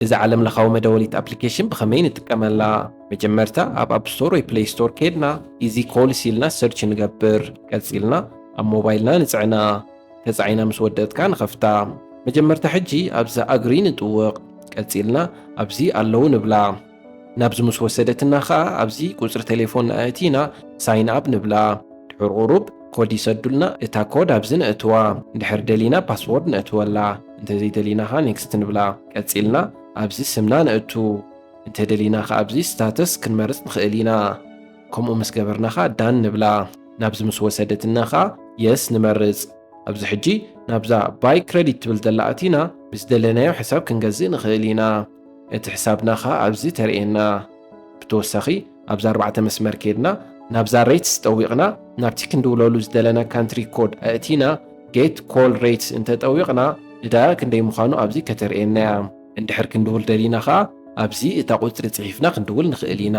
እዛ ዓለም ለኻዊ መደወሊት ኣፕሊኬሽን ብኸመይ ንጥቀመላ? መጀመርታ ኣብ ኣፕ ስቶር ወይ ፕሌይ ስቶር ከድና ኢዚ ኮልስ ኢልና ሰርች ንገብር። ቀጺልና ኣብ ሞባይልና ንጽዕና። ተጻዒና ምስ ወደእትካ ንኸፍታ። መጀመርታ ሕጂ ኣብዛ ኣግሪ ንጥውቕ። ቀጺልና ኣብዚ ኣለዉ ንብላ። ናብዚ ምስ ወሰደትና ኸኣ ኣብዚ ቁጽሪ ቴሌፎን ኣእቲና ሳይን ኣፕ ንብላ። ድሕር ቁሩብ ኮድ ይሰዱልና። እታ ኮድ ኣብዚ ነእትዋ። እንድሕር ደሊና ፓስዎርድ ነእትወላ። እንተዘይደሊና ኸኣ ኔክስት ንብላ። ቀጺልና ኣብዚ ስምና ነእቱ። እንተደሊና ኸኣ ኣብዚ ስታተስ ክንመርጽ ንኽእል ኢና። ከምኡ ምስ ገበርና ኸኣ ዳን ንብላ። ናብዚ ምስ ወሰደትና ኸኣ የስ ንመርጽ። ኣብዚ ሕጂ ናብዛ ባይ ክረዲት ትብል ዘላ ኣቲና ምስ ደለናዮ ሕሳብ ክንገዝእ ንኽእል ኢና። እቲ ሕሳብና ኸኣ ኣብዚ ተርእየና። ብተወሳኺ ኣብዚ ኣርባዕተ መስመር ከድና ናብዛ ሬትስ ጠዊቕና ናብቲ ክንድውለሉ ዝደለና ካንትሪ ኮድ ኣእቲና ጌት ኮል ሬትስ እንተጠዊቕና እዳ ክንደይ ምዃኑ ኣብዚ ከተርእየና እያ። እንድሕር ክንድውል ደሊና ኸኣ ኣብዚ እታ ቁጽሪ ጽሒፍና ክንድውል ንኽእል ኢና።